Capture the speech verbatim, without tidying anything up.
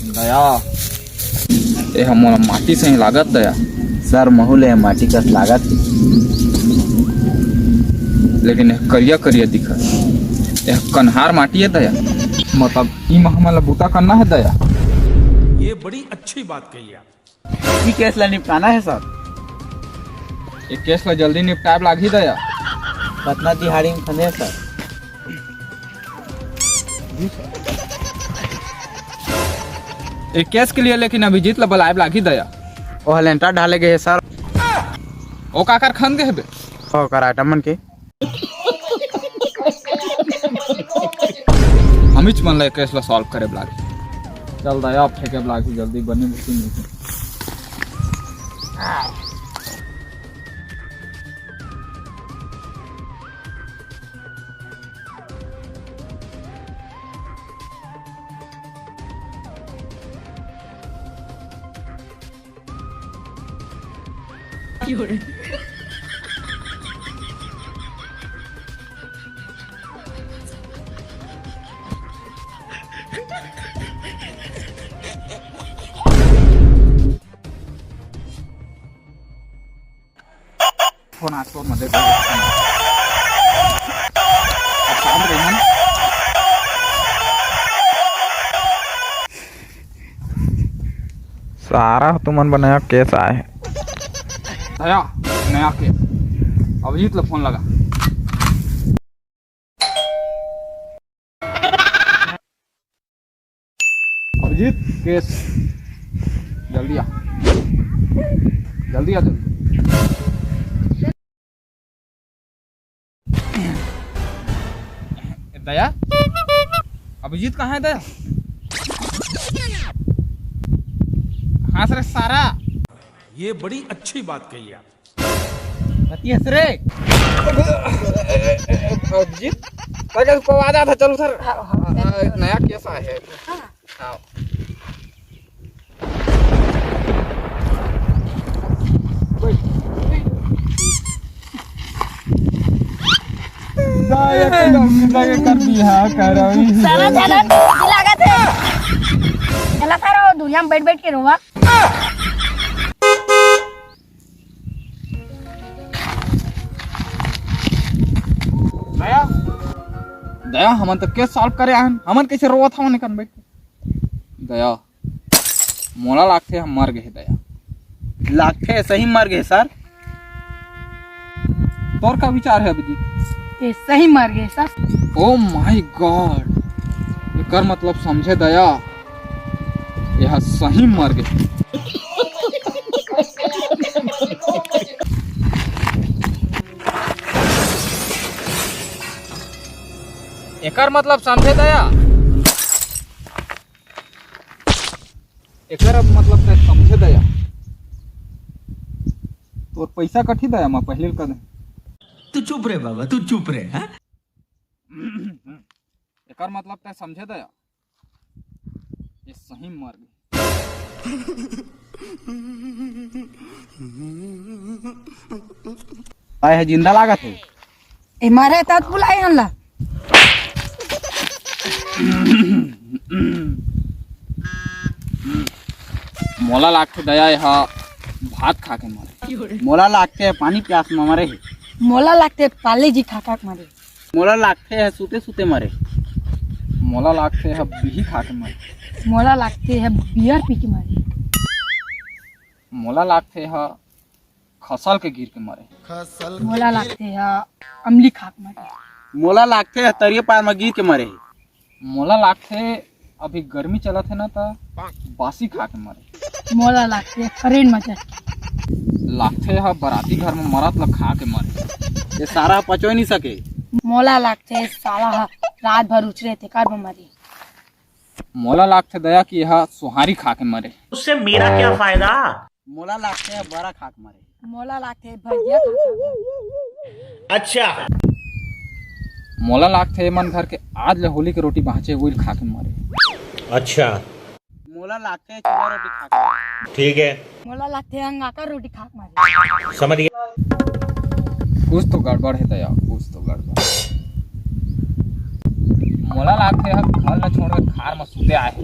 दया, ए ह मोला माटी सही लागत दया। सर, महू ले माटी कस लागत। लेकिन ए करिया करिया दिखत। ए कन्हार माटी हे दया। मतलब ई मा हमन ला बूता करना हे दया। ये बड़ी अच्छी बात कही आप। ई केस ला निपटाना हे सर। ए केस ला जल्दी निपटाए बर लागही दया। कतना दिहाड़ी में खने सर? ए केस के लिए लेकिन अभिजीत ला बलाए बर लागही दया। ओह लेंटा ढाले गए हे सर। ओ काकर खन गए हे बे? ओकर आइटम मन के। हमीच मन ला ए केस ला सॉल्व करे बर लागही। चल दया, अब फेंके बर लागही जल्दी, बनी भूती नहीं। फोन आज तोर मदे। अब शांत रही मन। सारा तुमन बनाया केस आए। दया, नया केस। अभिजीत ला फोन लगा। अभिजीत, केस। जल्दी आ। जल्दी आ, जल्दी। दया? अभिजीत कहाँ है दया? हाँ सर, सारा। ये बड़ी अच्छी बात कही आप। बतियस रे। अभिजीत, अगर को आ जाता, चलो सर। हाँ, हाँ। आ, नया केस आया है। हाँ। हाँ। सारा झगड़ा लागत है। चला सारा दुनिया में बैठ बैठ के रोवा। दया, दया, हमन तो केस सॉल्व करे आहन, हमन कैसे रोवत हवन एकन बैठ के? दया, मोला लागथे हम मर गए दया। लागथे सही मर गए सर। तोर का विचार है अभिजीत? ये सही मर गए सर। Oh my God, एकर मतलब समझे दया, यह सही मर गए। एकर मतलब समझे दया। एकर अब मतलब तैं समझे दया। तोर पैसा कटही दया, मैं पहले कर दे। तू चुप रे बाबा, तू चुप रे, हाँ? एकर मतलब तैं समझे दया। ये सही मर गए। आए है जिंदा लागत है। ए मारे तात बुलाए हन ला। मोला लागथे दया एहा भात खा के मरे। मोला लागथे पानी प्यास म मरे हे। मोला लागथे पाले जी खा खा के मरे। मोला लागथे हे सुते सुते मरे। मोला लागथे हे बिही खा के मरे। मोला लागथे हे बियर पी के मरे। मोला लागथे हे खसल के गिर के मरे। मोला लागथे ह अमली खाक मरे। मोला लागथे ह तरिया पार म गिर के मरे। मोला लागथे अभी गर्मी चलत हे ना, त बासी खा के मरे। मोला लागथे current म चढ़ के। लागथे ह बराती घर म मरत ल खा के मरे। ये सारा पचो नहीं सके। मोला लागथे साला ह रात भर उछरे तेकर म मरे। मोला लागथे दया कि एहा सोहारी खा के मरे। उससे मेरा क्या फायदा? मोला लागथे बरा खा के मरे। मोला लागथे भजिया खा के मरे। अच्छा। मोला लागथे मन घर के आज ले होली के रोटी बाँचे उइल खा के मरे। अच्छा। मोला लागथे चूड़ा रोटी खा के मरे। ठीक है। मोला लागथे अंगाकर रोटी खा के मरे। समझ गया। कुछ तो गड़बड़ हे दया, कुछ तो गड़बड़। मोला लागथे ह घर ल छोड़ के खार म सुते आए हे।